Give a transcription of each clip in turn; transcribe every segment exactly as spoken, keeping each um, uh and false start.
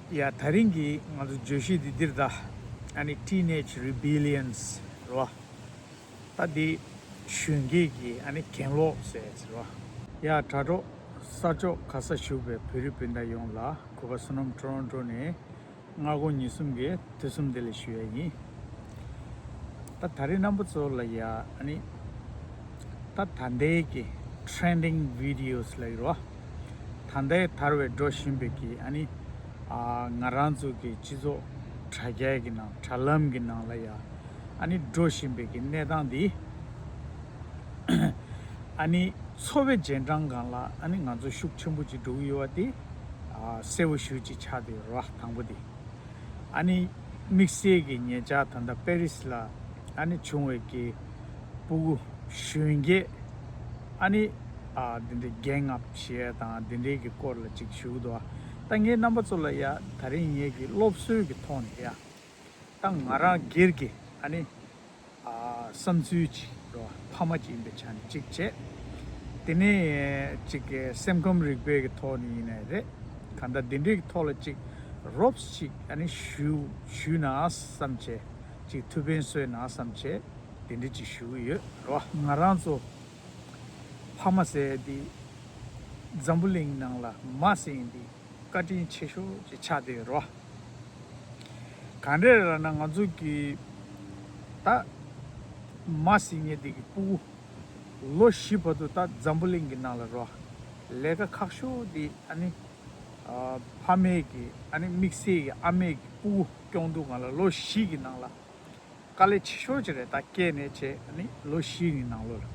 ཡ་ད་རིང་གི་ང་ཚོ་བརྗོད་གཞི་འདི་འདིར་ད། ཨ་ནི་Teenage Rebellions རེད་བ། ད་འདི་གཞོན་སྐྱེས་ཀྱི་ཨ་ནི་གྱེན་ལོག་ཟེར་ཟེར་བ། ཡ་དྲ་གྲོགས་ས་ཕྱོགས་ག་ས་བཞུགས་པའི་བོད་རིགས་སྤུན་ཟླ་ཡོངས་ལ་གུས་པ་བསོད་ནམས་ཊོ་རོན་ཊོ་ནས་སྔ་དགོང་ཉིན་གསུམ་གྱི་དུས་གསུམ་བདེ་ལེགས་ཞུ་ཡ་ཡིན། ད་ད་རེས་རྣམ་པ་ཚོ་ལ་ཡ་ཨ་ནི་ད་ད་ལྟའི་གི་trending videos ལ་ཡོད་རོ། ད་ལྟའི་དར་བའི་འགྲོ་བཞིན་པའི་གི་ཨ་ནི་ཨ་ང་རང་ཚོ་གི་སྤྱི་ཚོགས་དྲ་རྒྱའི་གི་ནང་དྲ་ལམ་གི་ནང་ལ་ཡ་ཨ་ནི་འགྲོ་བཞིན་པའི་གི་གནས་སྟངས་འདི་ཨ་ནི་འཚོ་བའི་རྗེས་འབྲང་སྒང་ལ་ཨ་ནི་ང་ཚོ་ཤུགས་ཆེན་པོ་ཅིག་འགྲོ་གི་ཡོད་པ་དེ་ཨ་གསལ་པོ་ཞེ་པོ་ཅིག་ཆགས་བསྡད་ཡོད་རོ། དང་པོ་དེ། ཨ་ནི་དམིགས་བསལ་གྱི་ཉེ་ཆར་ད་ལྟ་པེ་རིས་ལ་ཨ་ནི་བྱུང་བའི་གི་སྤུ་གུ་གཞོན་སྐྱེས་ཨ་ནི་ཨ་འདི་འདྲའི་gang up བྱེད་ཡ་དང་འདི་འདྲའི་གི་སྐོར་ལ་ཅིག་ཞུ་གི་འདུག་ད་ངས་རྣམ་པ་ཚོ་ལ་ཡ་ད་རིང་ངེད་ཀྱི་སློབ་གསོའི་གི་ཐོག་ནས་ཡ་ད་ང་རང་སྒེར་གྱི་ཨ་ནི་ཨ་བསམ་ཚུལ་ཅིག་རོ། ཕ་མ་ཅིག་ཡིན་པའི་ཆ་ནས་ཅིག་བྱས། དེ་ནས་ཅིག་གི་སེམས་ཁམས་རིག་པའི་གི་ཐོག་ནས་ཡིན་ནའི་རེད། གང་ལྟར་འདི་འདྲའི་གི་ཐོག་ལ་ཅིག་རོབ་ཅིག་ཨ་ནི་ཞུ་ཞུས་ན་བསམ་བྱས། ཅིག་ཐུགས་ཕན་གསོས་ན་བསམ་བྱས། དེ་འདྲ་ཅིག་ཞུ་གི་ཡོད་རོ། ང་རང་ཚོ་ཕ་མ་ཟེར་ཡ་འདི་འཛམ་བུ་གླིང་ནང་ལ་མ་ཟེར་ཡིན་འདི་བཀའ་དྲིན་ཆེ་ཤོས་ཅིག་ཆགས་བསྡད་ཡོད་རེད་བ། གང་འདྲ་རེད་ལབ་ན་ང་ཚོ་གི་ད་མ་ཟེར་མཁན་དེ་གི་སྤུ་གུ་ལོ་བཞི་བར་དུ་ད་འཛམ་བུ་གླིང་གི་ནང་ལ་རོ། ལས་ཀ་ཁག་ཤོས་དེ་ཨ་ནི་ཨ་ཕ་མས་གི་ཨ་ནི་དམིགས་བསལ་གི་ཨ་མས་གི་སྤུ་གུ་སྐྱོང་དུས་སྒང་ལ་ལོ་བཞི་གི་ནང་ལ། དཀའ་ལས་ཆེ་ཤོས་ཅིག་རེད། ད་སྐྱེས་ནས་བྱས་ནི་ལོ་བཞི་ཡི་ནང་ལོགས་ལ།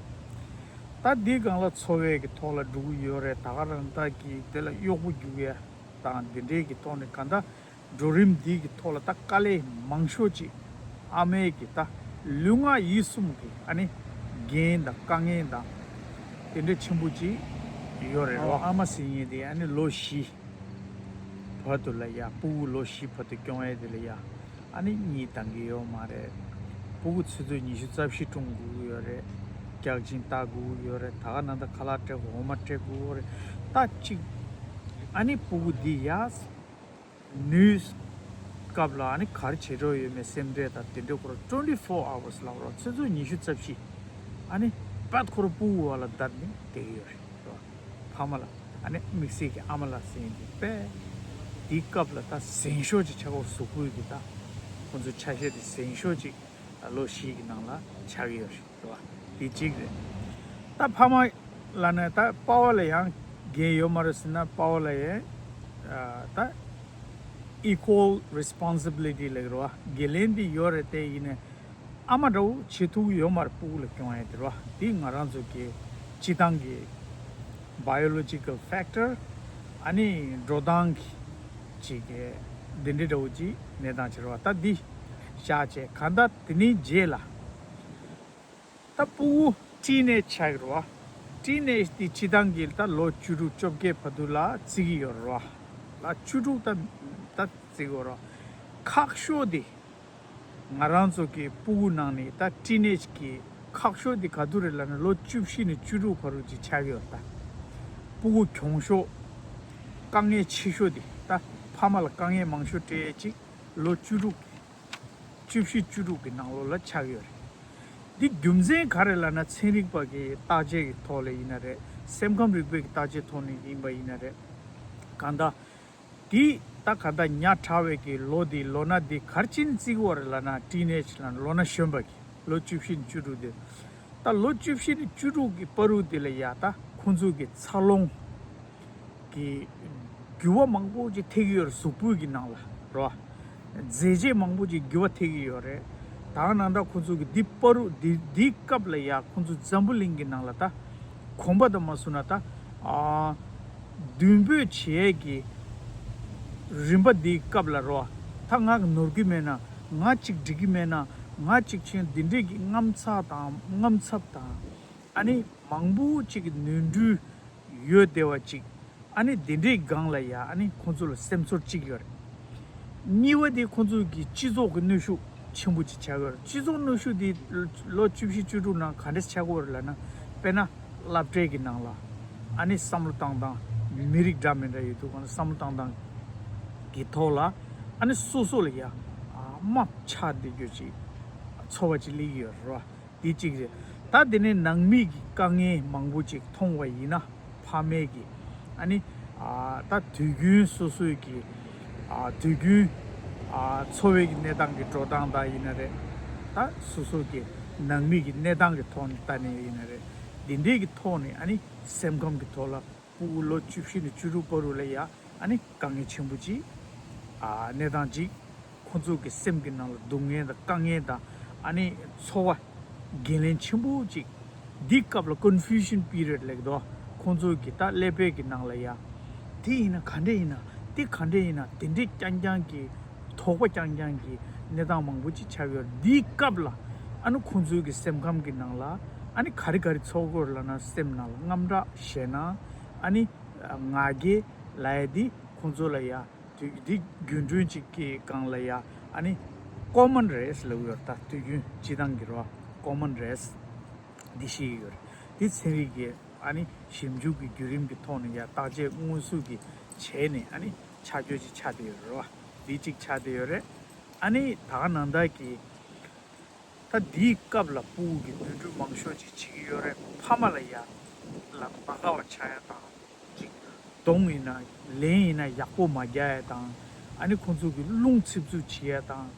ད་འདིའི་སྒང་ལ་འཚོ་བའི་གི་ཐོག་ལ་འགྲོ་གི་ཡོད་རེད། ད་ག་རང་ད་གི་དེ་ལ་གཡོག་པོ་རྒྱུག་ཡ་དང་འདི་འདྲའི་གི་ཐོག་ནས་ག་ད་འགྲོ་རིམ་འདིའི་གི་ཐོག་ལ་ད་དཀའ་ལས་མང་ཤོས་ཅིག་ཨ་མའི་གི་ད་ལུས་ངག་ཡིད་གསུམ་གི་ཨ་ནི་འགན་དང་དཀའ་ངལ་དང་དེ་འདྲ་ཆེན་པོ་ཅིག་ཡོད་རེད་རོ། ཨ་མ་ཟེར་མཁན་དེ་ཨ་ནི་ལོ་བཞི་བར་དུ་ལ་ཡ་སྤུ་གུ་ལོ་བཞི་བར་དུ་སྐྱོང་ཡ་དེ་ལ་ཡ། ཨ་ནི་གཉིད་འདང་གི་ཡོད་མ་རེད། སྤུ་གུ་ཆུ་ཚོད་ཉི་ཤུ་རྩ་བཞི་སྲུང་དགོས་ཀྱི་ཡོད་རེད། རྒྱག་ཅིང་ལྟ་དགོས་ཀྱི་ཡོད་རེད། ད་ག་ནང་ད་ཁ་ལག་སྤྲད་དགོས། འོ་མ་སྤྲད་དགོས་རེད། ད་གཅིག་ཨ་ནི་སྤུ་གུ་འདི་ཡ་ནུས་སྐབས་ལ་ཨ་ནི་ག་རེ་བྱེད་འགྲོ་ཡོད་མེད་སེམས་ཁྲལ་དང་དེ་འདྲའི་སྐོར་twenty four hours ལབ་རོགས། ཆུ་ཚོད་ཉི་ཤུ་རྩ་བཞི་ཨ་ནི་པད་ཁོ་ར་སྤུ་གུ་བ་ལ་བསྡད་ནས་བསྡད་ཀྱི་ཡོད་རེད། རེད་བ། ཕ་མ་ལ་ཨ་ནི་དམིགས་བསལ་གྱི་ཨ་མ་ལགས་ཟེར་མཁན་དེ་དཔེ་དེའི་སྐབས་ལ་ད་གཟེངས་ཤོག་ཅིག་ཆགས་ཀྱི་ཡོད་རེད། གཟུགས་པོའི་གི་ད་ཁོང་ཚོའི་ཆ་ཤས་དེ་གཟེངས་ཤོག་ཅིག་ལོ་བཞི་གི་ནང་ལ་ཆགས་ཀྱི་ཡོད་རེད། རེད་བ། དེ་གཅིག་རེད། ད་ཕ་མ་ལབ་ན་ད་པ་ཕ་ལ་ཡང་འགན་ཡོད་མ་རེད་ཟེར་ན། པ་ཕ་ལ་ཡང་ཨ་ད་equal responsibility ལབ་ཀྱི་རེད་བ། འགན་ལེན་དེ་ཡོད་རེད། དེ་ཡིན་ནའི་ཨ་མ་འདྲ་བོ་བྱེད་ཐུབ་ཀྱི་ཡོད་མ་རེད། སྤུ་གུ་ལ་སྐྱོང་ཡ་དེ་རེད་བ། དེ་ང་རང་ཚོ་གི་སྤྱིར་བཏང་གི་biological factor ཨ་ནི་འགྲོ་སྟངས་ཀྱི་ཅིག་གི་འདི་འདྲ་འདྲ་བོ་ཅིག་གནས་སྟངས་ཅིག་རེད་བ། ད་འདི་བཞག་བྱས་གང་ལྟར་དེ་ནས་རྗེས་ལ་ད་སྤུ་གུ་teenage ཆགས་ཀྱི་རེད་བ། teenage དེ་སྤྱིར་བཏང་གི་ད་ལོ་བཅུ་དྲུག་བཅོ་བརྒྱད་བར་དུ་ལ་བརྩི་གི་ཡོད་རེད་བ། ལོ་བཅུ་དྲུག་ད་ད་བརྩི་གི་ཡོད་རེད་བ། ཁག་ཤོས་དེ་ང་རང་ཚོ་གི་སྤུ་གུ་ནང་ནས་ད་teenage གི་ཁག་ཤོས་དེ་ག་དུས་རེད་ལབ་ན་ལོ་བཅུ་བཞི་ནས་བཅུ་དྲུག་བར་དུ་ཅིག་ཆགས་ཀྱི་ཡོད་རེད། ད་སྤུ་གུ་གྱོང་ཤོས་དཀའ་ངལ་ཆེ་ཤོས་དེ་ད་ཕ་མ་ལ་དཀའ་ངལ་མང་ཤོས་སྤྲད་ཡས་ཅིག་ལོ་བཅུ་དྲུག་བཅུ་བཞི་བཅུ་དྲུག་གི་ནང་ལོགས་ལ་ཆགས་ཡོད་རེད། འདི་རྒྱུ་མཚན་ག་རེ་ལབ་ན་ཚན་རིག་པ་གི་བརྟག་དཔྱད་ཀྱི་ཐོག་ལ་ཡིན་ན་རེད། སེམས་ཁམས་རིག་པའི་གི་བརྟག་དཔྱད་ཐོག་ནས་ཡིན་པ་ཡིན་ན་རེད། གང་ལྟར་འདི་ད་གང་ལྟར་ཉག་ཕྲ་བའི་གི་ལོ་འདི་ལོ་ན་འདི་ག་རེ་བྱས་ནས་བརྩི་གི་ཡོད་རེད་ལབ་ན་teenage ལབ་ན་ལོ་ན་གཞོན་པ་གི་ལོ་བཅུ་བཞི་ནས་བཅུ་དྲུག་དེ། ད་ལོ་བཅུ་བཞི་ནས་བཅུ་དྲུག་གི་བར་དུ་དེ་ལ་ཡ་ད་ཁོང་ཚོ་གི་འཚར་ལོངས་ཀྱི་འགྱུར་བ་མང་པོ་ཅིག་ཐེབས་ཀྱི་ཡོད་རེད། གཟུགས་པོའི་གི་ནང་ལ་རོ། མཛེས་བྱེད་མང་པོ་ཅིག་འགྱུར་བ་ཐེབས་ཀྱི་ཡོད་རེད། ད་ག་ནང་ད་ཁོང་ཚོ་གི་འདི་བར་དུ་འདི་འདིའི་སྐབས་ལ་ཡ་ཁོང་ཚོ་འཛམ་བུ་གླིང་གི་ནང་ལ་ད་གོམ་པ་དང་མ་སུ་ན་ད་ཨ་མདུན་སྤོས་བྱེད་ཀྱི་རིམ་པ་འདིའི་སྐབས་ལ་རོ། ད་ང་ནོར་གི་མེད་ན། ང་ཅིག་འགྲིག་གི་མེད་ན། ང་ཅིག་ཆེན་འདི་འདྲས་ཀྱི་རྔམ་ཚ་དང་རྔམ་ཚབ་དང་ཨ་ནི་མང་པོ་ཅིག་གི་ནོར་འཁྲུལ་ཡོད་བསྡད་པ་ཅིག་ཨ་ནི་དེ་འདྲའི་སྒང་ལ་ཡ་ཨ་ནི་ཁོང་ཚོ་ལ་སེམས་ཚོར་གཅིག་ཡོད་རེད། གཉིས་པ་དེ་ཁོང་ཚོ་གི་སྤྱི་ཚོགས་ཀྱི་གནོན་ཤུགས་ཆེན་པོ་ཅིག་ཆགས་ཡོད་རེད། སྤྱི་ཚོགས་གནོན་ཤུགས་དེ་ལོ་བཅུ་བཞི་བཅུ་དྲུག་ནང་ག་འདྲས་ཆགས་ཀྱི་ཡོད་རེད་ལབ་ན། དཔེར་ན་སློབ་གྲྭའི་གི་ནང་ལ་ཨ་ནི་བསམ་བློ་བཏང་སྟངས་མི་རིགས་འདྲ་མི་འདྲ་ཡོད་དུས་གང་ལ་བསམ་བློ་བཏང་སྟངས་ གི་ཐོག་ལ་ཨ་ནི་སོ་སོ་ལ་ཡ་ཨ་དམག་ཆགས་བསྡད་རྒྱུ་ཅིག་ཚོར་བ་ཅིག་སླེབས་ཀྱི་ཡོད་རེད་བ། འདི་གཅིག་རེད། ད་དེ་ནས་ནང་མི་གི་དཀའ་ངལ་མང་པོ་ཅིག་མཐོང་བ་ཡིན་ན། ཕ་མའི་གི་ཨ་ནི་ཨ་ད་དུས་རྒྱུན་སོ་སོའི་གི་ཨ་དུས་རྒྱུན་ཨ་འཚོ་བའི་གི་གནས་སྟངས་ཀྱི་འགྲོ་སྟངས་དང་ཡིན་ན་རེད། ད་སོ་སོ་གི་ནང་མི་གི་གནས་སྟངས་ཀྱི་ཐོག་ནས་ལྟ་ནས་ཡིན་ན་རེད། འདི་འདྲའི་གི་ཐོག་ནས་ཨ་ནི་སེམས་ཁམས་ཀྱི་ཐོག་ལ་ཕྲུ་གུ་ལོ་བཅུ་བཞི་ནས་བཅུ་དྲུག་བར་དུ་ལ་ཡ་ཨ་ནི་དཀའ་ངལ་ཆེན་པོ་ཅིག་ཨ་གནས་སྟངས་ཅིག་ཁོང་ཚོ་གི་སེམས་ཀྱི་ནང་ལ་སྡུག་བསྔལ་དང་དཀའ་ངལ་དང་ཨ་ནི་ཚོར་བ་འགན་ལེན་ཆེན་པོ་ཅིག་འདི་སྐབས་ལ་confusion period་ལེགས་དོ། ཁོང་ཚོ་གི་ད་ཀླད་པའི་གི་ནང་ལ་ཡ་དེ་ཡིན་ན་ག་འདྲ་ཡིན་ན་དེ་ག་འདྲ་ཡིན་ན་དེ་འདྲའི་རྐྱང་རྐྱང་གི་དོགས་པ་རྐྱང་རྐྱང་གི་གནས་སྟངས་མང་པོ་ཅིག་ཆགས་ཡོད། འདི་སྐབས་ལ་ཨ་ནི་ཁོང་ཚོའི་གི་སེམས་ཁམས་ཀྱི་ནང་ལ་ཨ་ནི་ག་རེ་ག་རེ་ཚོར་གི་ཡོད་ལབ་ན། སེམས་ནང་ལ་དངངས་སྐྲག་ཞེད་སྣང་ཨ་ནི་ང་རྒྱལ་ལབ་ཡ་འདི་ཁོང་ཚོ་ལ་ཡ་དུས་འདི་རྒྱུན་གྲོན་གཅིག་གི་སྒང་ལ་ཡ་ཨ་ནི་ཀོ་མོན་རེད་ལབ་ཡོད། ད་དུས་རྒྱུན་སྤྱི་བཏང་གི་རོ་ཀོ་མོན་རེད་འདི་ཤེས་ཀྱི་ཡོད་རེད། འདི་ཚན་རིག་གི་ཨ་ནི་ཞིབ་འཇུག་གི་བརྒྱུད་རིམ་གྱི་ཐོག་ནས་ཡ་བརྟག་དཔྱད་དངོས་སུ་གི་བྱས་ནས་ཨ་ནི་ཆ་འཇོག་ཅིག་ཆགས་བསྡད་ཡོད་རེད་བ། འདི་གཅིག་ཆགས་བསྡད་ཡོད་རེད། ཨ་ནི་ད་ག་ནང་ལྟར་གི་ད་འདིའི་སྐབས་ལ་ཕྲུ་གུ་གི་ནོར་འཁྲུལ་མང་ཤོས་ཅིག་བྱེད་ཀྱི་ཡོད་རེད། ཕ་མ་ལ་ཡ་ལ་མ་དགའ་བ་ཆགས་ཡ་དང་། ཅིག་གདོང་ཡིན་ན་ལན་ཡིན་ན་ཡག་པོ་མ་རྒྱག་ཡ་དང་། ཨ་ནི་ཁོང་ཚོ་གི་རླུང་འཚུབ་འཚུབ་བྱེད་ཡ་དང་།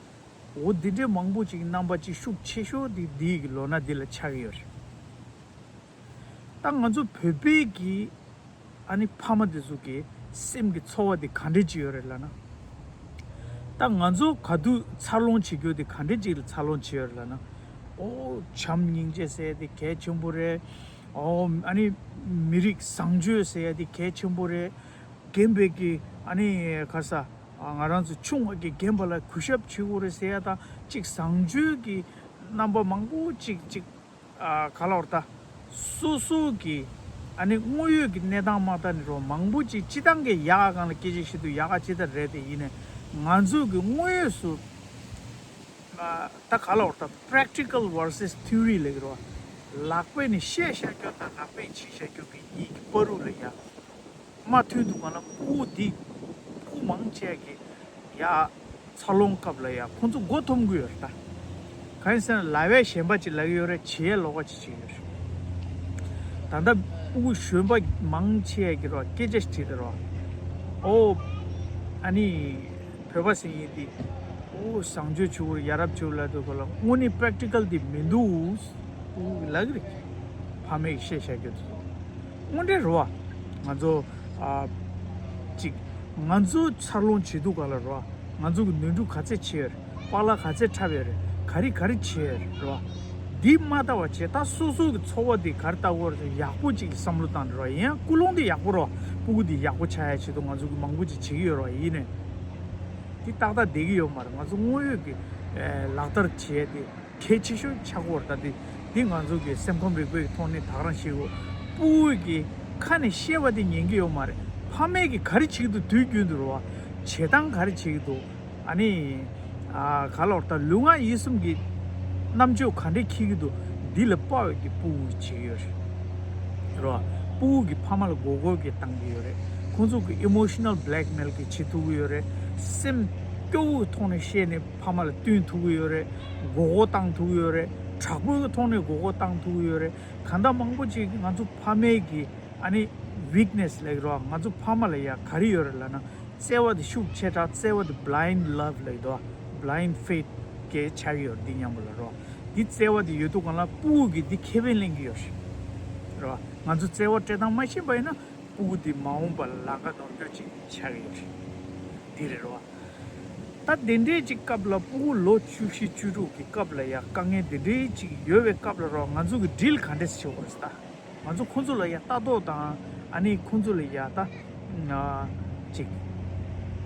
འོ་འདི་འདྲའི་མང་པོ་ཅིག་རྣམ་པ་ཅིག་ཤུགས་ཆེ་ཤོས་དེ་འདིའི་གི་ལོ་ན་འདི་ལ་ཆགས་ཀྱི་ཡོད་རེད། ད་ང་ཚོ་བོད་པའི་གི་ཨ་ནི་ཕ་མ་དེ་ཚོ་གི་སེམས་ཀྱི་ཚོར་བ་དེ་ག་འདྲས་ཅིག་ཡོད་རེད་ལབ་ན། ད་ང་ཚོ་ག་དུས་འཚར་ལོངས་བྱེད་རྒྱུ་དེ་ག་འདྲས་ཅིག་ལ་འཚར་ལོངས་བྱེད་ཡོད་རེད་ལབ་ན། ཨོ་བྱམས་སྙིང་རྗེ་ཟེར་ཡ་དེ་གལ་ཆེན་པོ་རེད། ཨོ་ཨ་ནི་མི་རིགས་བཟང་སྤྱོད་ཟེར་ཡ་དེ་གལ་ཆེན་པོ་རེད། རྒན་པའི་གི་ཨ་ནི་ག་ས་ང་རང་ཚོ་ཆུང་བ་གི་རྒན་པ་ལ་གུས་ཞབས་བྱེད་དགོས་རེད་ཟེར་ཡ་དང་ཅིག་བཟང་སྤྱོད་ཀྱི་རྣམ་པ་མང་པོ་ཅིག་ཅིག་ཨ་ག་ལ་བར་ད། སོ་སོ་གི་ཨ་ནི་དངོས་ཡོད་ཀྱི་གནས་སྟངས་མ་ལྟ་ནི་རོ་མང་པོ་ཅིག་སྤྱི་བཏང་གི་ཡག་ག་སྒང་ལ་སྐད་ཆ་བཤད་དུས་ཡག་ག་ཅི་ལྟར་རེད་དེ་ཡིན་ནས་ང་ཚོ་གི་དངོས་ཡོད་སུ་ཨ་ད་ག་ལ་བར་ད་practical versus theory་ལེགས་རོ། ལག་པས་ནི་བཤད་བཤད་རྒྱུ་དང་ལག་པས་བྱེད་བཤད་རྒྱུ་གི་གཉིས་ཀྱི་བར་དུ་ལ་ཡ། མ་མཐུན་འདུག་ག་ལ་ཕྲུ་གུ་འདི་ཕྲུ་གུ་མང་ཆེ་གི་ཡ་འཚར་ལོངས་སྐབས་ལ་ཡ་ཁོང་ཚོ་མགོ་འཐོམ་གི་ཡོད་རེད་ད། གང་ཡིན་ཟེར་ན་ལབ་ཡས་གཞན་པ་ཅིག་ལབ་ཀྱི་ཡོད་རེད། བྱེད་ཡས་ལོགས་ཀ་ཅིག་བྱེད་ཀྱི་ཡོད་རེད། ད་ལྟ་ཕྲུ་གུ་གཞོན་པ་མང་ཆེ་གི་རོ་སྐད་ཆ་ཞིག་དྲིས་ཏེ་རོ། ཨོ་ཨ་ནི་བོད་པ་ཟེར་མཁན་འདི་ཨོ་བཟང་སྤྱོད་བྱེད་དགོས་རེད། ཡ་རབས་བྱེད་དགོས་ལབ་འདུག་ག་ལ་དངོས་གནས་practical་འདི་མི་འདུག་ལབ་ཀྱི་རེད། ཕ་མས་བཤད་བཤད་རྒྱུ་དེ་ཚོ། དངོས་འབྲེལ་རེད་བ། ང་ཚོ་ཨ་ཅིག་ང་ཚོ་འཚར་ལོངས་བྱེད་དུས་ག་ལ་རེད་བ། ང་ཚོ་གི་ནོར་འཁྲུལ་ག་ཚད་བྱས་ཡོད་རེད། པཱ་ལགས་ག་ཚད་འཁྲབ་ཡོད་རེད། ག་རེ་ག་རེ་བྱས་ཡོད་རེད་བ། འདི་མ་ལྟ་བ་བྱས་ད་སོ་སོ་གི་ཚོར་བ་འདི་ག་རེ་ལྟ་དགོས་རེད། ཡག་པོ་ཅིག་གི་བསམ་བློ་བཏང་རེད་བ། ཡིན་ཡང་ཀུན་སློང་འདི་ཡག་པོ་རེད་བ། ཕྲུ་གུ་འདི་ཡག་པོ་ཆགས་ཡ་ཆེད་དུ་ང་ཚོ་གི་མང་པོ་ཅིག་བྱེད་ཀྱི་ཡོད་རེད་བ། ཡིན་ནའི་འདི་ཏག་ཏག་བསྡད་ཀྱི་ཡོད་མ་རེད། ང་ཚོ་དངོས་ཡོད་ཀྱི་ཨེ་ལག་བསྟར་བྱས་ཏེ། གལ་ཆེ་ཤོས་ཆགས་ཀྱི་ཡོད་རེད། ད་འདི་འདི་ང་ཚོ་གི་སེམས་ཁམས་རིག་པའི་ཐོག་ནས་ད་ག་རང་ཤེས་དགོས། ཕྲུ་གུ་གི་ཁ་ནས་བཤད་པ་དེ་ཉན་གྱི་ཡོད་མ་རེད། ཕ་མས་ཀྱིས་ག་རེ་བྱེད་ཀྱི་འདུག་དུས་རྒྱུན་དུ་རེད་བ། བྱེད་སྟངས་ག་རེ་བྱེད་ཀྱི་འདུག་ཨ་ནི་ཨ་ག་ལ་བར་ད་ལུས་ངག་ཡིད་གསུམ་གྱི་རྣམ་དཔྱོད་ག་འདྲས་འཁྱེར་གྱི་འདུག་འདི་ལ་དཔའ་བའི་གི་ཕྲུ་གུ་བྱེད་ཀྱི་ཡོད་རེད། རེད་བ། ཕྲུ་གུ་གི་ཕ་མ་ལ་མགོ་སྐོར་གྱི་བཏང་གི་ཡོད་རེད། ཁོང་ཚོ་གི་emotional blackmail་གྱི་བྱེད་ཐུབ་ཀྱི་ཡོད་རེད། སེམས་སྐྱོ་བོའི་ཐོག་ནས་བཤད་ནས་ཕ་མ་ལ་བསྟུན་ཐུབ་ཀྱི་ཡོད་རེད། མགོ་སྐོར་བཏང་ཐུབ་ཀྱི་ཡོད་རེད། དྲག་པོའི་ཐོག་ནས་མགོ་སྐོར་བཏང་ཐུབ་ཀྱི་ཡོད་རེད། གང་ལྟར་མང་པོ་ཅིག་ང་ཚོ་ཕ་མའི་གི་ཨ་ནི་weakness་ལབ་ཀྱི་རེད་བ། ང་ཚོ་ཕ་མ་ལ་ཡ་ག་རེ་ཡོད་རེད་ལབ་ན། བརྩེ་བ་དེ་ཤུགས་ཆེ་དྲགས། བརྩེ་བ་དེ་blind love་ལབ་ཀྱི་འདུག blind faith་གི་ཆགས་ཀྱི་ཡོད་རེད། འདི་མཉམ་པོ་ལ་རོ། འདི་བརྩེ་བ་དེ་ཡོད་དུས་གང་ལ་ཕྲུ་གུ་གིས་འདི་ཁེ་ཕན་ལེན་གྱི་ཡོད་རེད། རོ། ང་ཚོ་བརྩེ་བ་སྤྲད་སྟངས་མ་ཤེས་པ་ཡིན་ན་ཕྲུ་གུ་འདི་མ་འོངས་པ་ལ་ལམ་ཁ་ནོར་འཁྲུལ་ཅིག་ཆགས་ཀྱི་ཡོད་རེད། འདི་རེད་རོ། ད་དེ་འདྲའི་ཅིག་སྐབས་ལ་ཕྲུ་གུ་ལོ་བཅུ་བཞི་བཅུ་དྲུག་གི་སྐབས་ལ་ཡ་དཀའ་ངལ་དེ་འདྲའི་ཅིག་ཡོད་པའི་སྐབས་ལ་རོ། ང་ཚོ་གི་drill་ག་འདྲས་བྱེད་དགོས་རེད་ད། ང་ཚོ་ཁོང་ཚོ་ལ་ཡ་ལྟ་རྟོག་དང་ཨ་ནི་ཁོང་ཚོ་ལ་ཡ་ད་ཅིག་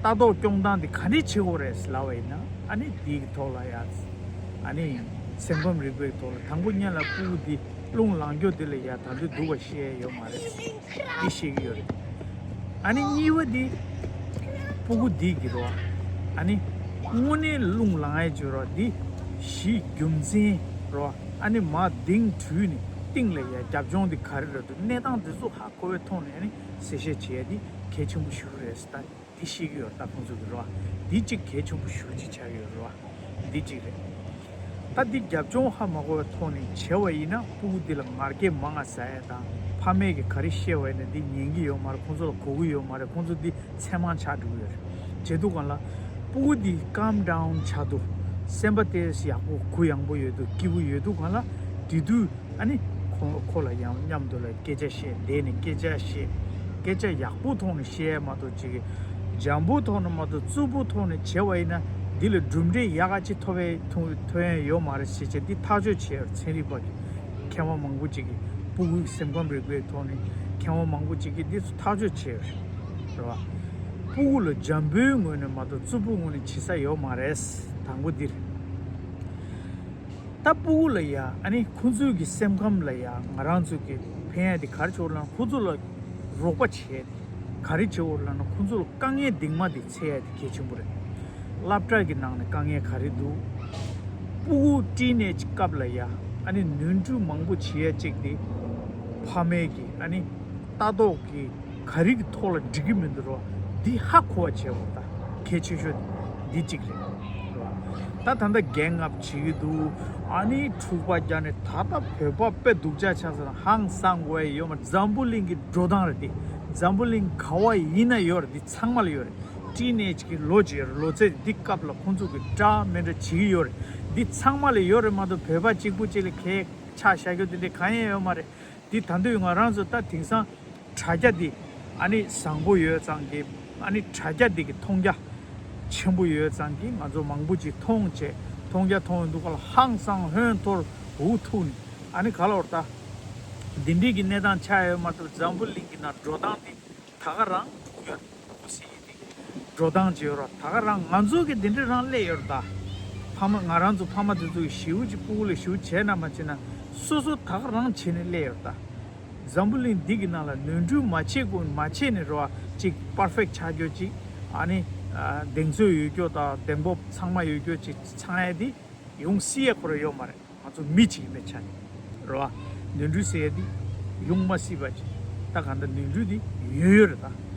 ལྟ་རྟོག་སྐྱོང་སྟངས་དེ་ག་འདྲས་བྱེད་དགོས་རེད་ལབ་པ་ཡིན་ན། ཨ་ནི་དེའི་ཐོག་ལ་ཡ་ཨ་ནི་སེམས་ཁམས་རིག་པའི་ཐོག་ལ་དང་པོ་ཉིད་ལ་ཕྲུ་གུ་འདི་རླུང་ལངས་རྒྱུ་དེ་ལ་ཡ་ད་དུང་སྡུག་པ་བཤད་ཡ་ཡོད་མ་རེད། འདི་ཤེས་ཀྱི་ཡོད་རེད། ཨ་ནི་གཉིས་པ་འདི་ཕྲུ་གུ་འདི་གི་རོ། ཨ་ནི་དངོས་གནས་རླུང་ལངས་ཡ་བྱེད་རོ། འདི་གཞི་རྒྱུ་མཚན་རོ། ཨ་ནི་མར་གདེང་དྲུད་ནས་སྟེང་ལ་ཡ་རྒྱབ་ལྗོངས་འདི་ག་རེ་རེད་འདུག་གནས་སྟངས་འདི་ཚོ་ཧ་གོ་བའི་ཐོག་ནས་ཨ་ནི་གསལ་བཤད་བྱེད་ཡ་འདི་གལ་ཆེན་པོ་ཞིག་རེད་ཟེར་ད། འདི་ཤེས་ཀྱི་ཡོད་རེད། ད་ཁོང་ཚོ་གི་རེད་བ། འདི་གཅིག་གལ་ཆེན་པོ་ཞེ་པོ་ཅིག་ཆགས་ཀྱི་ཡོད་རེད་བ། འདི་གཅིག་རེད། ད་འདི་རྒྱབ་ལྗོངས་ཧ་མ་གོ་བའི་ཐོག་ནས་བྱས་པ་ཡིན་ན། ཕྲུ་གུ་འདི་ལ་ང་རྒྱལ་མང་ང་ཟ་ཡ་དང་། ཕ་མས་ཀྱིས་ག་རེ་བཤད་པ་ཡིན་ན་འདི་ཉན་གྱི་ཡོད་མ་རེད། ཁོང་ཚོ་ལ་གོ་གི་ཡོད་མ་རེད། ཁོང་ཚོ་འདི་མཚན་མང་ཆགས་འགྲོ་གི་ཡོད་རེད། བྱས་དུས་སྒང་ལ་ཕྲུ་གུ་འདི་calm down ཆགས་དུས། སེམས་པ་དེ་ཡག་པོ་གུ་ཡངས་པོ་ཡོད་དུས། སྐྱིད་པོ་ཡོད་དུས་སྒང་ལ། དེ་དུས་ཨ་ནི་ཁོ་ཁོ་ལ་ཡང་མཉམ་དུ་ལ་སྐད་ཆ་བཤད། བསྡད་ནས་སྐད་ཆ་བཤད། སྐད་ཆ་ཡག་པོ་ཐོག་ནས་བཤད་ཡ་མ་གཏོགས་ཅིག་འཇམ་པོ་ཐོག་ནས་མ་གཏོགས་རྩུབ་པོ་ཐོག་ནས་བྱས་པ་ཡིན་ན། འདི་ལ་གྲུབ་འབྲས་ཡག་ག་ཅིག་ཐོབ་པའི་ཐོན་ཐོན་ཡ་ཡོད་མ་རེད་ཟེར་བྱས། འདི་ཐག་གཅོད་བྱས་ཡོད་རེད། ཚན་རིག་པ་གི་མཁས་དབང་མང་པོ་ཅིག་གིས། ཕྲུ་གུའི་སེམས་ཁམས་རིག་པའི་ཐོག་ནས་མཁས་དབང་མང་པོ་ཅིག་གིས་འདི་ཚོ་ཐག་གཅོད་བྱས་ཡོད་རེད། རེད་བ། ཕྲུ་གུ་ལ་འཇམ་པོའི་ངོས་ནས་མ་གཏོགས་རྩུབ་པོའི་ངོས་ནས་བྱེད་ས་ཡོད་མ་རེད། དང་པོ་འདི་རེད། ད་ཕྲུ་གུ་ལ་ཡ་ཨ་ནི་ཁོང་ཚོའི་གི་སེམས་ཁམས་ལ་ཡ་ང་རང་ཚོ་གི་ཕན་ཡ་དེ་ག་རེ་བྱེད་དགོས་ལབ་ན། ཁོང་ཚོ་ལ་རོགས་པ་བྱེད། ག་རེ་བྱེད་དགོས་ལབ་ན། ཁོང་ཚོ་ལ་དཀའ་ངལ་འདུག་མ་འདུག་འཚོལ་ཡ་དེ་གལ་ཆེན་པོ་རེད། སློབ་གྲྭ་གི་ནང་ནས་དཀའ་ངལ་ག་རེ་འདུག་ཕྲུ་གུ་ཊིན་ཨེཇ་སྐབས་ལ་ཡ་ཨ་ནི་ནོར་འཁྲུལ་མང་པོ་བྱེད་ཡ་གཅིག་དེ། ཕ་མས་ཀྱི་ཨ་ནི་ལྟ་རྟོག་གི་ག་རེ་གི་ཐོག་ལ་འགྲིག་གི་མི་འདུག་རོ། འདི་ཧ་གོ་བ་བྱེད་དགོས། ད་གལ་ཆེ་ཤོས་འདི་གཅིག་རེད། རོ། ད་ད་ལྟ་རྒན་ངག་བྱེད་ཀྱི་འདུག་ཨ་ནི་འཁྲུག་པ་རྒྱག་ནས། ད་ལྟ་བོད་པ་དཔེ་སྡུག་ཅག་ཆགས་ཟེར་ན་ཧང་སང་དགོས་ཡ་ཡོད་མ། འཛམ་བུ་གླིང་གི་འགྲོ་སྟངས་རེད་དེ། འཛམ་བུ་གླིང་ག་བ་ཡིན་ན་ཡོད་རེད། འདི་ཚང་མ་ལ་ཡོད་རེད། ཊིན་ཨེཇ་གི་ལོ་ཅིག་ཡོད་རེད། ལོ་ཚད་འདི་སྐབས་ལ་ཁོང་ཚོ་གི་འདྲ་མི་འདྲ་བྱེད་ཀྱི་ཡོད་རེད། འདི་ཚང་མ་ལ་ཡོད་རེད་མ་གཏོགས། བོད་པ་གཅིག་པུ་གཅིག་ལ་གས་ཆགས་བཞག་རྒྱུ་དེ་འདྲ་གང་ཡང་ཡོད་མ་རེད། འདི་ད་དུང་ང་རང་ཚོ་ད་དེང་སང་དྲ་རྒྱ་འདི་ཨ་ནི་བཟང་པོ་ཡོད་ཙང་གི། ཨ་ནི་དྲ་རྒྱ་འདི་གི་མཐོང་རྒྱ་ཆེན་པོ་ཡོད་ཙང་གི། ང་ཚོ་མང་པོ་ཅིག་མཐོང་བྱས། མཐོང་རྒྱ་མཐོང་ཡོང་དུས་སྒང་ལ་ཧང་སང་ཧོན་ཐོར་འུ་ཐུག་ནས། ཨ་ནི་ག་ལབ་དགོས་རེད། ད་འདི་འདྲའི་གི་གནས་སྟངས་ཆགས་ཡོད་མ་གཏོགས། འཛམ་བུ་གླིང་གི་ནང་འགྲོ་སྟངས་འདི་ད་ག་རང་འགྲོ་གི་ཡོད་རེད། འགྲོ་སྟངས་ཅིག་ཡོད་རེད། ད་ག་རང་ང་ཚོ་གི་འདི་འདྲ་རང་སླེབས་ཡོད་རེད་ད། ཕ་མ་ང་རང་ཚོ་ཕ་མ་དེ་ཚོ་གི་ཞེ་པོ་ཅིག་ཕྲུ་གུ་ལ་ཞེ་པོ་བྱས་ན་མ་བྱས་ན། སོ་སོ་ད་ག་རང་བྱས་ནས་སླེབས་ཡོད་རེད་ད། འཛམ་བུ་གླིང་འདི་གི་ནང་ལ་ནོར་འཁྲུལ་མ་བྱེད་དགོས། མ་བྱས་ནས་རེད་བ། ཅིག་པར་ཕེག་ཆགས་རྒྱུ་ཅིག་ཨ་ནི་ཨ་གདེང་ཚོད་ཡོད་རྒྱུ་དང་གདེང་སྤོབས་ཚང་མ་ཡོད་རྒྱུ་ཅིག་ཚང་ཡ་དེ་ཡོང་སྲིད་ཡ་ཁོ་རང་ཡོད་མ་རེད། ང་ཚོ་མི་གཅིག་ཡིན་པའི་ཆ་ནས་རེད་བ། ནོར་འཁྲུལ་ཟེར་ཡ་དེ་ཡོང་མ་སྲིད་པ་ཅིག་ད་གང་ལྟར་ནོར་འཁྲུལ་དེ་ཡོད་ཡོད་རེད་ད།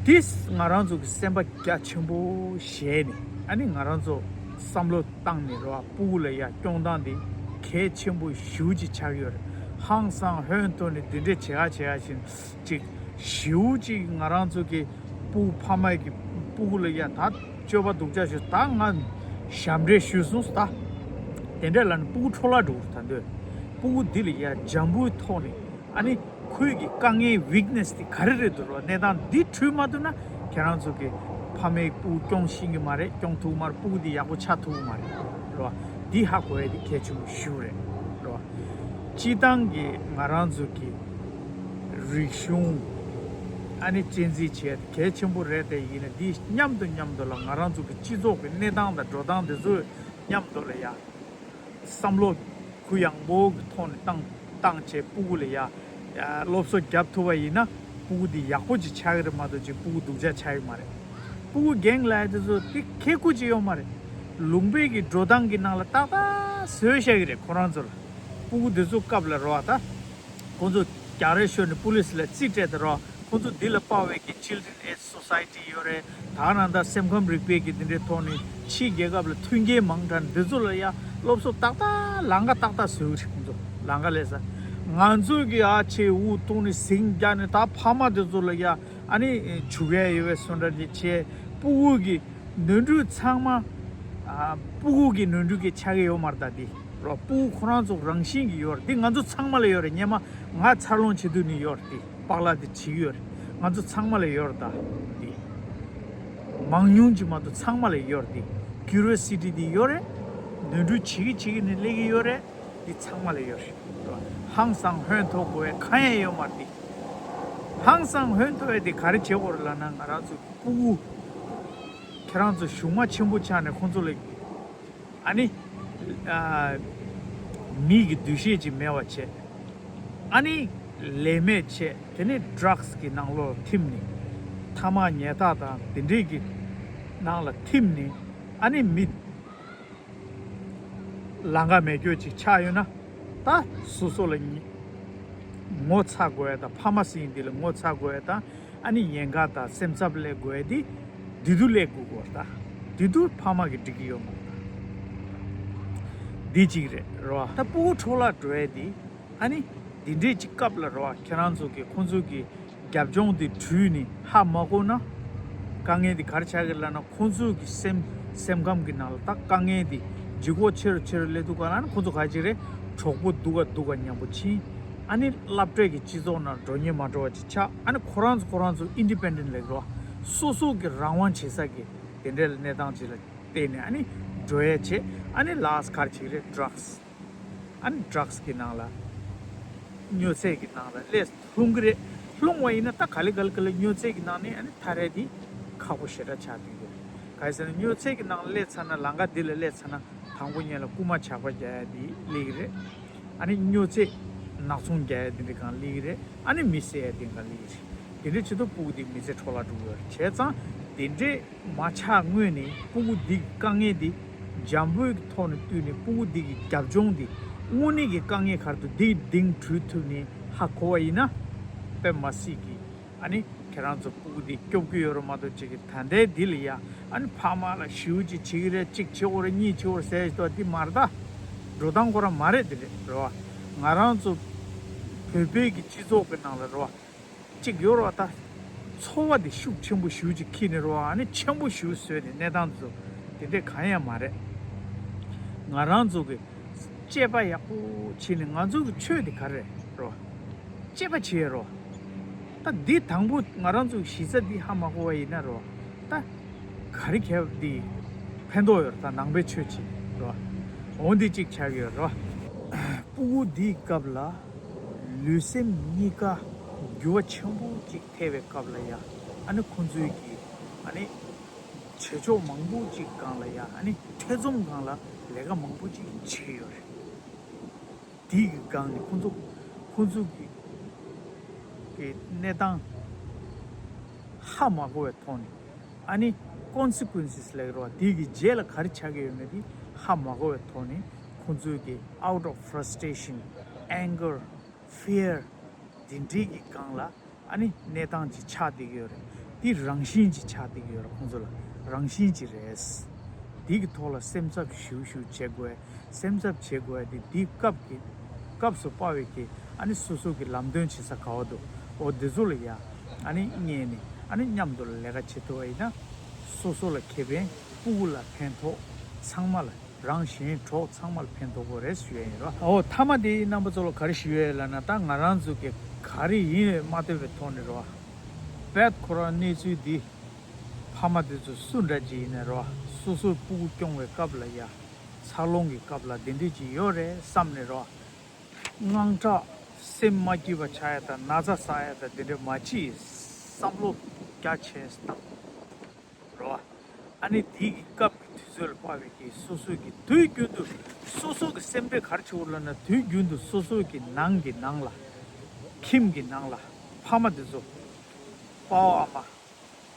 དེ་ང་རང་ཚོ་གི་སེམས་པ་རྒྱ་ཆེན་པོ་བཞེས་ནས། ཨ་ནི་ང་རང་ཚོ་བསམ་བློ་བཏང་ནས་རེད་བ། ཕྲུ་གུ་ལ་ཡ་སྐྱོང་སྟངས་དེ་གལ་ཆེན་པོ་ཞེ་པོ་ཅིག་ཆགས་ཡོད་རེད། ཧང་སང་ཧོན་ཐོར་ནས་འདི་འདྲས་བྱེད་ཡ་བྱེད་ཡ་བཞིན་ཅིག་ཞེ་པོ་ཅིག་ང་རང་ཚོ་གི་ཕྲུ་གུ་ཕ་མ་གི་ཕྲུ་གུ་ལ་ཡ་ད་སྤྱོད་པ་སྡུག་ཅག་ཞིག་ད་ང་ཞབས་འདྲེན་ཞུས་སོང་ད། དེ་འདྲ་ལབ་ནས་ཕྲུ་གུ་འཕྲོ་བརླག་འགྲོ་གི་རེད་ད་འདོད། ཕྲུ་གུ་འདི་ལ་ཡ་འཇམ་པོའི་ཐོག་ནས་ཨ་ནི་ཁོའི་གི་དཀའ་ངལ་ཝིག་ནེས་དེ་ག་རེ་རེད་འདུག་རོ། གནས་སྟངས་འདི་འཁྲུལ་མ་ཐུབ་ན་ཁྱེད་རང་ཚོ་གི་ཕ་མས་ཕྲུ་གུ་སྐྱོང་ཤེས་ཀྱི་མ་རེད། སྐྱོང་ཐུབ་མ་རེད། ཕྲུ་གུ་འདི་ཡག་པོ་ཆགས་ཐུབ་ཀྱི་མ་རེད་རོ། འདི་ཧ་གོ་ཡ་དེ་གལ་ཆེན་པོ་ཞེ་པོ་རེད་རོ། སྤྱིར་བཏང་གི་ང་རང་ཚོ་གི་རིག་གཞུང་ཨ་ནི་གཅེས་འཛིན་བྱས་གལ་ཆེན་པོ་རེད་དེ། ཡིན་ན་འདི་མཉམ་དུ་མཉམ་དུ་ལ་ང་རང་ཚོ་གི་སྤྱི་ཚོགས་ཀྱི་གནས་སྟངས་དང་འགྲོ་སྟངས་དེ་ཚོ་མཉམ་དུ་ལ་ཡ་བསམ་བློ་གུ་ཡངས་པོ་གི་ཐོག་ནས་བཏང་བཏང་བྱས་ཕྲུ་གུ་ལ་ཡ་ཡ་སློབ་གསོ་རྒྱབ་ཐུབ་པ་ཡིན་ན། ཕྲུ་གུ་འདི་ཡག་པོ་ཅིག་ཆགས་ཀྱི་རེད་མ་གཏོགས་ཅིག་ཕྲུ་གུ་སྡུག་ཅག་ཆགས་ཀྱི་མ་རེད། ཕྲུ་གུ་རྒན་ལབ་ཡ་དེ་ཚོ་དེ་ཁེ་ཁུ་ཅིག་ཡོད་མ་རེད། ལུང་པའི་གི་འགྲོ་སྟངས་ཀྱི་ནང་ལ་ཏག་ཏག་བཟོས་བཞག་གི་རེད་ཁོ་རང་ཚོ་ལ། ཕྲུ་གུ་དེ་ཚོ་སྐབས་ལ་རེད་བ་ད། ཁོང་ཚོ་རྒྱག་རེས་ཤོར་ནས་པུ་ལིས་ལ་རྩིས་སྤྲད་དེ་རོ། ཁོང་ཚོ་འདི་ལ་དཔའ་བའི་གི་Children Aid Society ཡོད་རེད། ད་ནང་ད་སེམས་ཁམས་རིག་པའི་གི་འདི་འདྲའི་ཐོག་ནས་ཕྱིའི་རྒྱལ་ཁབ་ལ་མཐུན་རྐྱེན་མང་དྲགས་འདི་ཚོ་ལ་ཡ་སློབ་གསོ་ཏག་ཏག་ལམ་ཁ་ཏག་ཏག་བཟོས་རེད་ཁོང་ཚོ་ལམ་ཁ་ལས་ས། ང་ཚོ་གི་ཨ་ཆེ་འུ་ཐུག་ནས་ཟིང་རྒྱག་ནས་ད་ཕ་མ་འདི་ཚོ་ལ་ཡ་ཨ་ནི་བྱུག་ཡ་ཡོད་པའི་སུ་འདྲ་ཅིག་བྱས། ཕྲུ་གུ་གི་ནོར་འཁྲུལ་ཚང་མ་ཨ་ཕྲུ་གུ་གི་ནོར་འཁྲུལ་གི་ཆགས་ཀྱི་ཡོད་མ་རེད་ད་འདི། རོ། ཕྲུ་གུ་ཁོ་རང་ཚོ་རང་བཞིན་གྱི་ཡོད་རེད། འདི་ང་ཚོ་ཚང་མ་ལ་ཡོད་རེད། སྔོན་མ་ང་འཚར་ལོངས་བྱེད་དུས་ནས་ཡོད་རེད། འདི་པགས་ལག་འདི་བྱེད་ཀྱི་ཡོད་རེད། ང་ཚོ་ཚང་མ་ལ་ཡོད་རེད་ད། འདི་མང་ཉུང་ཅིག་མ་གཏོགས་ཚང་མ་ལ་ཡོད་རེད། འདི་ཀིའུ་རི་ཡོ་སི་ཊི་འདི་ཡོད་རེད། ནོར་འཁྲུལ་བྱེད་ཀྱི་བྱེད་ཀྱི་ནས་སླེབས་ཀྱི་ཡོད་རེད། འདི་ཚང་མ་ལ་ཡོད་རེད། རོ། ཧང་སང་ཧོན་ཐོར་དགོས་ཡ་གང་ཡང་ཡོད་མ་རེད། འདི་ཧང་སང་ཧོན་ཐོར་ཡ་འདི་ག་རེ་བྱེད་དགོས་རེད་ལབ་ན། ང་རང་ཚོ་ཕྲུ་གུ་ཁྱེད་རང་ཚོ་གཞུང་མ་ཆེན་པོ་ཆགས་ནས་ཁོང་ཚོ་ལ་ཨ་ནི་ཨ་མི་གི་འདུ་ཤེས་ཅིག་མེད་པ་བྱས། ཨ་ནི་ལས་མེད་བྱས། དེ་ནས་ཌྲག་སི་གི་ནང་ལོགས་ཐིམ་ནས། ཐ་མག་ཉལ་ཐ་དང་དེ་འདྲས་ཀྱི་ནང་ལ་ཐིམ་ནས། ཨ་ནི་མི་ལམ་ཁ་མེད་རྒྱུ་ཅིག་ཆགས་ཡོད་ན། ད་སོ་སོ་ལ་ངོ་ཚ་དགོས་ཡ་དང་། ཕ་མ་ཟེར་མཁན་འདི་ལ་ངོ་ཚ་དགོས་ཡ་དང་ ཨ་ནི་ཉེན་ཁ་དང་སེམས་འཚབ་སླེབས་དགོས་དེ་དེ་དུས་སླེབས་དགོས་ཀྱི་ཡོད་རེད་ད། དེ་དུས་ཕ་མ་གིས་འགྲིག་གི་ཡོད་མ་རེད་ད། འདི་གཅིག་རེད་རོ། ད་སྤུ་གུ་འཕྲོ་བརླག་འགྲོ་ཡས་དེ། ཨ་ནི་འདི་འདྲས་ཀྱི་སྐབས་ལ་རོ། ཁྱེད་རང་ཚོ་གིས་ཁོང་ཚོ་གི་རྒྱབ་ལྗོངས་དེ་དྲུད་ནས་ཧ་མ་གོ་ན། དཀའ་ངལ་དེ་ག་རེ་ཆགས་ཀྱི་ལབ་ན། ཁོང་ཚོ་གི་སེམས་སེམས་ཁམས་ཀྱི་ནང་ལ་ད་དཀའ་ངལ་དེ་ལྗིད་ཁོག་ཆེ་རུ་ཆེ་རུ་སླེབས་དུས་ག་ལ་ནི་ཁོང་ཚོ་ག་ཅིག་རེད། གྲོགས་པོ་སྡུག་ག་སྡུག་ག་མཉམ་པོ་ཕྱིན། ཨ་ནི་སློབ་གྲྭའི་གི་སྤྱི་ཚོགས་ནང་འགྲོ་ཉེན་མ་འགྲོ་བ་ཅིག་ཆགས། ཨ་ནི་ཁོ་རང་ཚོ་ཁོ་རང་ཚོ་ཨིན་ཌི་པེན་ཌེན་ཊི་ལབ་རོ། སོ་སོ་གི་རང་དབང་བྱེད་ས་གི་དེ་འདྲའི་གནས་སྟངས་ཅིག་ལ་བརྟེན་ནས་ཨ་ནི་འགྲོ་ཡས་བྱས། ཨ་ནི་ལཱསི་ག་རེ་ཅིག་རེད། ཌྲག་སི། ཨ་ནི་ཌྲག་སི་གི་ནང་ལ། སྨྱོ་རྫས་ཀྱི་ནང་ལ་སླེབས་ལྷུང་གི་རེད། ལྷུང་བ་ཡིན་ན་ད་ག་ལེ་ག་ལེ་ག་ལེ་སྨྱོ་རྫས་ཀྱི་ནང་ནས་ཨ་ནི་ཐར་ཡས་དེ་ཁག་པོ་ཞེ་དྲག་ཆགས་བསྡད་ཀྱི་རེད། ག་རེ་ཟེར་ན་སྨྱོ་རྫས་ཀྱི་ནང་ལ་སླེབས་ཚར་ན། ལམ་ཁ་འདི་ལ་སླེབས་ཚར་ན། དང་པོ་ཉིད་ལ་རྐུན་མ་ཇག་པ་རྒྱག་ཡས་དེ་སླེབས་ཀྱི་རེད། ཨ་ནི་སྨྱོ་རྫས་ནག་ཚོང་རྒྱག་ཡས་དེ་འདྲ་གང་སླེབས་ཀྱི་རེད། ཨ་ནི་མི་བསད་ཡས་དེ་གང་སླེབས་ཀྱི་རེད། དེ་འདྲ་བྱེད་དུས་སྤུ་གུ་དེ་མི་ཚེ་འཕྲོ་བརླག་འགྲོ་གི་ཡོད་རེད། བྱས་ཙང་དེ་འདྲས་མ་ཆགས་སྔོན་ནས་སྤུ་གུ་འདི་གི་དཀའ་ངལ་འདི་འཇམ་པོའི་ཐོག་ནས་བཏུས་ནས། སྤུ་གུ་འདི་གི་རྒྱབ་ལྗོངས་འདི་དངོས་གནས་ཀྱི་དཀའ་ངལ་ག་རེ་འདུག་འདི་གི་གཏིང་དྲུད་ཐུབ་ནས་ཧ་གོ་བ་ཡིན་ན། དཔེ་མ་སྲིད་ཀྱི་ཨ་ནི་ཁྱེད་རང་ཚོ་སྤུ་གུ་འདི་སྐྱོབ་ཀྱི་ཡོད་རེད་མ་གཏོགས། ཅིག་གི་ད་ལྟའི་འདི་ལ་ཡ་ཨ་ནི་ཕ་མ་ལ་ཞེ་པོ་ཅིག་བྱེད་ཀྱི་རེད། གཅིག་བྱེད་དགོས་རེད། གཉིས་བྱེད་དགོས་རེད་ཟེར་ཡ་ཞིག་འདུག་འདི་མ་རེད་ད། འགྲོ་སྟངས་ཁོ་རང་མ་རེད། འདི་རེད་རེད་བ། ང་རང་ཚོ་བོད་པའི་གི་སྤྱི་ཚོགས་ཀྱི་ནང་ལ་རེད་བ། གཅིག་ཡོད་རེད་བ། ད་ཚོར་བ་དེ་ཤུགས་ཆེན་པོ་ཞེ་པོ་ཅིག་འཁྱེར་ནས་རེད་བ། ཨ་ནི་ཆེན་པོ་ཞེ་པོ་བཟོས་ནས་གནས་སྟངས་དེ་ཚོ་དེ་འདྲས་གང་ཡང་མ་རེད། ང་རང་ཚོ་གི་དཔྱད་པ་ཡག་པོ་བྱས་ནས། ང་ཚོ་གི་ཆོས་དེ་ག་རེ་རེད་རེད་བ། དཔྱད་པ་བྱེད་རེད་བ། ད་འདི་དང་པོ་ང་རང་ཚོ་གི་གཞི་རྩ་འདི་ཧ་མ་གོ་བ་ཡིན་ན་རེད་བ། ད་ག་རེ་གལ་འདི་ཕན་ཐོགས་ཡོད་རེད། ད་ནང་པའི་ཆོས་བྱེད་རེད་བ། འོ་འདི་གཅིག་ཆགས་ཀྱི་ཡོད་རེད་བ། སྤུ་གུ་འདིའི་སྐབས་ལ་ལུས་སེམས་གཉིས་ཀ་འགྱུར་བ་ཆེན་པོ་གཅིག་ཐེབས་པའི་སྐབས་ལ་ཡ། ཨ་ནི་ཁོང་ཚོའི་གི་ཨ་ནི་བྱེད་ཕྱོགས་མང་པོ་གཅིག་སྒང་ལ་ཡ། ཨ་ནི་ཐེ་ཚོམ་སྒང་ལ་ལས་ཀ་མང་པོ་གཅིག་བྱེད་ཀྱི་ཡོད་རེད། དེའི་གི་སྒང་ནས་ཁོང་ཚོ་ཁོང་ཚོ་གི་གི་གནས་སྟངས་ཧ་མ་གོ་བའི་ཐོག་ནས། ཨ་ནི་ཀོན་སི་ཀུན་སི་ལབ་ཀྱི་རེད་བ། དེའི་གི་རྗེས་ལ་ག་རེ་ཆགས་ཀྱི་ཡོད་མེད་དེ་ཧ་མ་གོ་བའི་ཐོག་ནས། ཁོང་ཚོའི་གི་out of frustration, anger, fear དེ་འདྲའི་གི་སྒང་ལ་ཨ་ནི་གནས་སྟངས་ཅིག་ཆགས་བསྡད་ཀྱི་ཡོད་རེད། དེ་རང་བཞིན་ཅིག་ཆགས་བསྡད་ཀྱི་ཡོད་རེད། ཁོང་ཚོ་ལ་རང་བཞིན་ཅིག་རེད། དེ་གི་ཐོག་ལ་སེམས་འཚབ་ཞེ་པོ་ཞེ་པོ་བྱེད་དགོས། སེམས་འཚབ་བྱེད་དགོས་དེ་དེའི་སྐབས་ཀྱི་སྐབས་སུ་དཔག་པའི་གི་ཨ་ནི་སོ་སོ་གི་ལམ་སྟོན་བྱེད་ས་ག་བ་འདུག་འོ་དེ་ཚོ་ལ་ཡ་ཨ་ནི་བསྙད་ནས་ཨ་ནི་མཉམ་དུ་ལ་ལས་ཀ་བྱེད་ཐུབ་པ་ཡིན་ན། སོ་སོ་ལ་ཁེ་ཕན། སྤུ་གུ་ལ་ཕན་ཐོགས། ཚང་མ་ལ། རང་གཞན་གྲོགས་ཚང་མ་ལ་ཕན་ཐོགས་ཀྱི་རེད་ཞུ་ཡ་ཡིན་རོ། འོ་མཐའ་མ་དེ་རྣམ་པ་ཚོ་ལ་ག་རེ་ཞུ་ཡ་ཡོད་ལབ་ན། ད་ང་རང་ཚོ་གི་ག་རེ་ཡིན་མ་ལྟོས་པའི་ཐོག་ནས་རོ། རྦད་ཁོ་རང་གནས་ཚུལ་འདི་ཕ་མ་དེ་ཚོ་སུ་འདྲ་ཅིག་ཡིན་ན་རོ། སོ་སོའི་སྤུ་གུ་སྐྱོང་བའི་སྐབས་ལ་ཡ། འཚར་ལོངས་ཀྱི་སྐབས་ལ་འདི་འདྲ་ཅིག་ཡོད་རེད་བསམ་ནས་རོ། དངངས་སྐྲག་སེམས་མ་སྐྱིད་པ་ཆགས་ཡ་དང་། ན་ཚ་ཟ་ཡ་དང་། འདི་འདྲ་མ་བྱེད་བསམ་བློ་རྒྱ་ཆེ་བཏང་། རོ། ཨ་ནི་དེའི་གི་སྐབས་ཀྱི་དུས་ཚོད་ལ་དཔག་པའི་གི་སོ་སོའི་གི་དུས་རྒྱུན་དུ་སོ་སོ་གི་སེམས་པས་ག་རེ་བྱེད་དགོས་ལབ་ན། དུས་རྒྱུན་དུ་སོ་སོའི་གི་ནང་གི་ནང་ལ། ཁྱིམ་གྱི་ནང་ལ་ཕ་མ་དེ་ཚོ་པ་ཕ་ཨ་མ་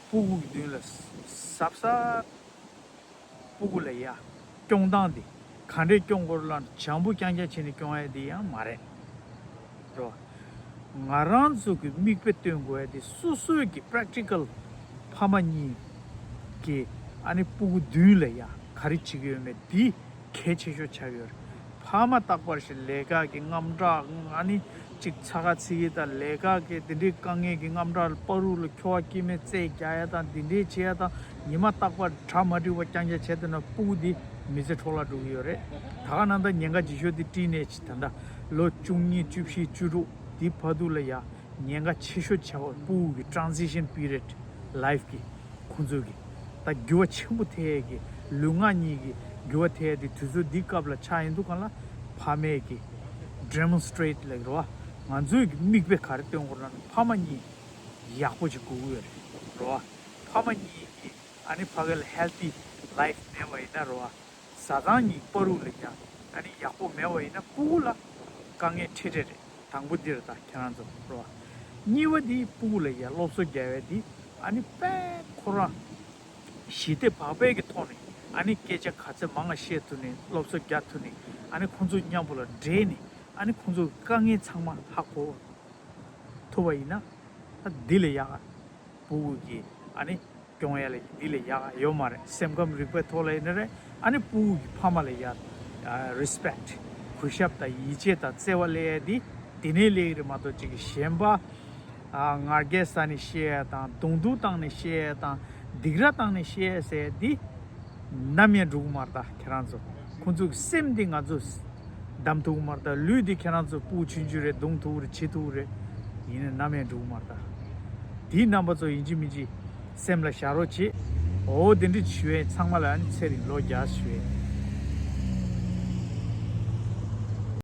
སྤུ་གུ་གི་མདུན་ལ་གཟབ་གཟབ། སྤུ་གུ་ལ་ཡ་སྐྱོང་སྟངས་དེ་ག་འདྲས་སྐྱོང་དགོས་ལབ་ན། བྱམས་པོ་རྐྱང་རྐྱང་བྱས་ནས་སྐྱོང་ཡ་དེ་ཡང་མ་རེད། རོ། ང་རང་ཚོ་གི་མིག་དཔེ་སྟོན་དགོས་ཡ་དེ་སོ་སོའི་གི་པེ་རེག་ཊི་ཀལ་ཕ་མ་གཉིས་ཀྱི་ཨ་ནི་སྤུ་གུ་མདུན་ལ་ཡ་ག་རེ་བྱེད་ཀྱི་ཡོད་མེད་དེ་གལ་ཆེ་ཤོས་ཆགས་ཡོད་རེད། ཕ་མ་རྟག་པར་ཞིག་ལས་ཀ་གི་དངངས་སྐྲག་ཨ་ནི་གཅིག་ཚ་ཁ་ཚིག་གི་དང་། ལས་ཀ་གི་དེ་འདྲའི་དཀའ་ངལ་གྱི་དངངས་སྐྲག་བར་དུ་ལ་ཁྱོ་ག་སྐྱེ་དམན་རྩེད་རྒྱག་ཡ་དང་། དེ་འདྲའི་བྱེད་ཡ་དང་། ཉི་མ་རྟག་པར་གྲ་མ་འགྲིག་པ་རྐྱང་རྐྱང་བྱས་བསྡད་ན་སྤུ་གུ་དེ་མི་ཚེ་འཕྲོ་བརླག་འགྲོ་གི་ཡོད་རེད། ད་ག་ནང་ལྟར་ཉེན་ཁ་ལྗིད་ཤོས་དེ་ཊིན་ཨེཇ་ད་ལྟ་ལོ་བཅུ་གཉིས་བཅུ་བཞི་བཅུ་དྲུག་དེ་བར་དུ་ལ་ཡ་ཉེན་ཁ་ཆེ་ཤོས་ཆགས་པ། སྤུ་གུ་གི་ཊེ་རན་སི་ཤན་པི་རི་ཡོཌ་ལའིཕ་གི་ཁོང་ཚོའི་གི་ད་འགྱུར་བ་ཆེན་པོ་ཐེབས་ཡས་གི་ལུས་ངག་གཉིས་ཀྱི་འགྱུར་བ་ཐེབས་ཡས་དེ་དུས་ཚོད་འདི་སྐབས་ལ་ཆགས་ཡིན་དུས་གང་ལ། ཕ་མས་གི་ཌེ་མོན་སི་ཊི་རེཊ་ལབ་ཀྱི་རེད་བ། ང་ཚོའི་གི་མིག་དཔེ་ག་རེ་སྟོན་དགོས་ལབ་ན། ཕ་མ་གཉིས་ཡག་པོ་ཅིག་དགོས་ཀྱི་ཡོད་རེད་རེད་བ། ཕ་མ་གཉིས་ཀྱི་ཨ་ནི་ཕ་གི་ལ་ཧེལ་ཐི་ལའིཕ་མེད་པ་ཡིན་ན་རེད་བ། བཟའ་ཚང་གཉིས་བར་དུ་ལ་ཡ་ཨ་ནི་ཡག་པོ་མེད་པ་ཡིན་ན་སྤུ་གུ་ལ་དཀའ་ངལ་འཕྲད་འཕྲད་རེད། དང་པོ་འདི་རེད་ད་ཁྱེད་རང་ཚོ་རེད་བ། གཉིས་པ་འདི་སྤུ་གུ་ལ་ཡ་སློབ་གསོ་རྒྱག་ཡས་འདི་ཨ་ནི་དཔེ་ཁོ་རང་ཞི་བདེ་བག་ཕེབས་ཀྱི་ཐོག་ནས་ཨ་ནི་སྐད་ཆ་ག་ཚོད་མང་བ་བཤད་ཐུབ་ནས། སློབ་གསོ་རྒྱག་ཐུབ་ནས། ཨ་ནི་ཁོང་ཚོ་མཉམ་པོ་ལ་འབྲེལ་ནས་ཨ་ནི་ཁོང་ཚོ་གི་དཀའ་ངལ་ཚང་མ་ཧ་གོ་ཐུབ་པ་ཡིན་ན། ད་འདི་ལས་ཡག་ ཕྲུ་གུ་གི་ཨ་ནི་སྐྱོང་ཡ་ལ་འདི་ལས་ཡག་ཡོད་མ་རེད། སེམས་ཁམས་རིག་པའི་ཐོག་ལ་ཡིན་ན་རེད། ཨ་ནི་ཕྲུ་གུ་གི་ཕ་མ་ལ་ཡ་རེ་སི་པེག་ཊི་གུས་ཞབས་དང་ཡིད་ཆེས་དང་བརྩེ་བ་སླེབས་ཡ་འདི་འདི་ནས་སླེབས་ཀྱི་རེད་མ་གཏོགས་ཅིག་གཞན་པ་ཨ་ང་རྒྱལ་ཟ་ནས་བཤད་ཡ་དང་གདོང་ཐུག་བཏང་ནས་བཤད་ཡ་དང་སྡིགས་ར་བཏང་ནས་བཤད་ཡ་ཟེར་ཡ་འདི་ནམ་ཡང་འགྲུབ་ཀྱི་མ་རེད། ད་ཁྱེད་རང་ཚོ་ཁོང་ཚོ་གི་སེམས་འདི་ང་ཚོ་བདམས་ཐུབ་ཀྱི་མ་རེད། ད་ལུས་འདི་ཁྱེད་རང་ཚོ་ཕྲུ་གུ་ཆུང་ཆུང་རེད། གདོང་ཐུག་རེད། བྱེད་ཐུབ་རེད། ཡིན་ནའི་ནམ་ཡང་འགྲུབ་ཀྱི་མ་རེད། ད་དེའི་རྣམ་པ་ཚོ་ཡིན་གཅིག་མིན་གཅིག་སེམས་ལ་བཞག་རོགས་བྱེད། འོ་དེ་འདྲ་ཞུ་ཡས། ཚང་མ་ལ་ཨ་ནི་ཚེ་རིང་ལོ་བརྒྱ་ཞུ་ཡས།